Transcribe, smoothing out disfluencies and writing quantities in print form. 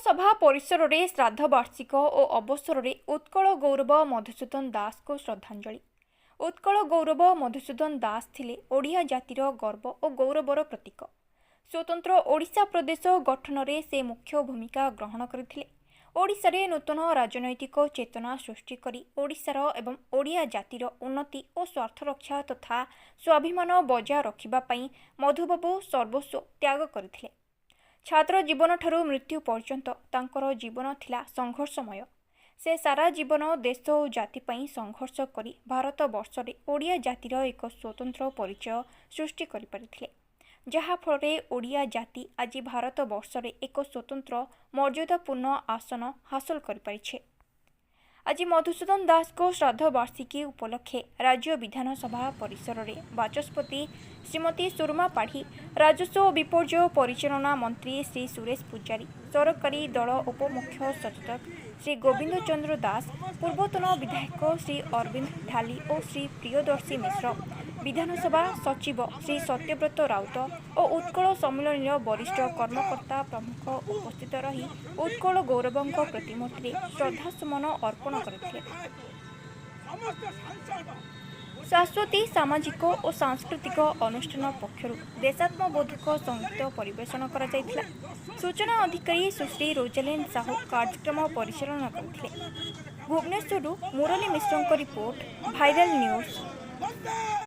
ବିଧାନସଭା ପରିସରରେ ଶ୍ରାଦ୍ଧ ବାର୍ଷିକ ଓ ଅବସରରେ ଉତ୍କଳ ଗୌରବ ମଧୁସୂଦନ ଦାସଙ୍କୁ ଶ୍ରଦ୍ଧାଞ୍ଜଳି। ଉତ୍କଳ ଗୌରବ ମଧୁସୂଦନ ଦାସ ଥିଲେ ଓଡ଼ିଆ ଜାତିର ଗର୍ବ ଓ ଗୌରବର ପ୍ରତୀକ। ସ୍ୱତନ୍ତ୍ର ଓଡ଼ିଶା ପ୍ରଦେଶ ଗଠନରେ ସେ ମୁଖ୍ୟ ଭୂମିକା ଗ୍ରହଣ କରିଥିଲେ। ଓଡ଼ିଶାରେ ନୂତନ ରାଜନୈତିକ ଚେତନା ସୃଷ୍ଟି କରି ଓଡ଼ିଶାର ଏବଂ ଓଡ଼ିଆ ଜାତିର ଉନ୍ନତି ଓ ସ୍ୱାର୍ଥରକ୍ଷା ତଥା ସ୍ୱାଭିମାନ ବଜାୟ ରଖିବା ପାଇଁ ମଧୁବାବୁ ସର୍ବସ୍ୱ ତ୍ୟାଗ କରିଥିଲେ। ଛାତ୍ର ଜୀବନଠାରୁ ମୃତ୍ୟୁ ପର୍ଯ୍ୟନ୍ତ ତାଙ୍କର ଜୀବନ ଥିଲା ସଂଘର୍ଷମୟ। ସେ ସାରା ଜୀବନ ଦେଶ ଓ ଜାତି ପାଇଁ ସଂଘର୍ଷ କରି ଭାରତବର୍ଷରେ ଓଡ଼ିଆ ଜାତିର ଏକ ସ୍ୱତନ୍ତ୍ର ପରିଚୟ ସୃଷ୍ଟି କରିପାରିଥିଲେ, ଯାହାଫଳରେ ଓଡ଼ିଆ ଜାତି ଆଜି ଭାରତବର୍ଷରେ ଏକ ସ୍ୱତନ୍ତ୍ର ମର୍ଯ୍ୟାଦାପୂର୍ଣ୍ଣ ଆସନ ହାସଲ କରିପାରିଛି। ଆଜି ମଧୁସୂଦନ ଦାସଙ୍କ ଶ୍ରାଦ୍ଧ ବାର୍ଷିକୀ ଉପଲକ୍ଷେ ରାଜ୍ୟ ବିଧାନସଭା ପରିସରରେ ବାଚସ୍ପତି ଶ୍ରୀମତୀ ସୁରମା ପାଢ଼ୀ, ରାଜସ୍ୱ ଓ ବିପର୍ଯ୍ୟୟ ପରିଚାଳନା ମନ୍ତ୍ରୀ ଶ୍ରୀ ସୁରେଶ ପୂଜାରୀ, ସରକାରୀ ଦଳ ଉପମୁଖ୍ୟ ସଚେତକ ଶ୍ରୀ ଗୋବିନ୍ଦ ଚନ୍ଦ୍ର ଦାସ, ପୂର୍ବତନ ବିଧାୟକ ଶ୍ରୀ ଅରବିନ୍ଦ ଢାଲି ଓ ଶ୍ରୀ ପ୍ରିୟଦର୍ଶୀ ମିଶ୍ର, ବିଧାନସଭା ସଚିବ ଶ୍ରୀ ସତ୍ୟବ୍ରତ ରାଉତ ଓ ଉତ୍କଳ ସମ୍ମିଳନୀର ବରିଷ୍ଠ କର୍ମକର୍ତ୍ତା ପ୍ରମୁଖ ଉପସ୍ଥିତ ରହି ଉତ୍କଳ ଗୌରବଙ୍କ ପ୍ରତିମୂର୍ତ୍ତିରେ ଶ୍ରଦ୍ଧାସୁମନ ଅର୍ପଣ କରିଥିଲେ। ଶାଶ୍ୱତୀ ସାମାଜିକ ଓ ସାଂସ୍କୃତିକ ଅନୁଷ୍ଠାନ ପକ୍ଷରୁ ଦେଶାତ୍ମବୋଧକ ସଙ୍ଗୀତ ପରିବେଷଣ କରାଯାଇଥିଲା। ସୂଚନା ଅଧିକାରୀ ସୁଶ୍ରୀ ରୋଜାଲିନ୍ ସାହୁ କାର୍ଯ୍ୟକ୍ରମ ପରିଚାଳନା କରିଥିଲେ। ଭୁବନେଶ୍ୱରରୁ ମୁରଲୀ ମିଶ୍ରଙ୍କ ରିପୋର୍ଟ, ଭାଇରାଲ ନ୍ୟୁଜ୍।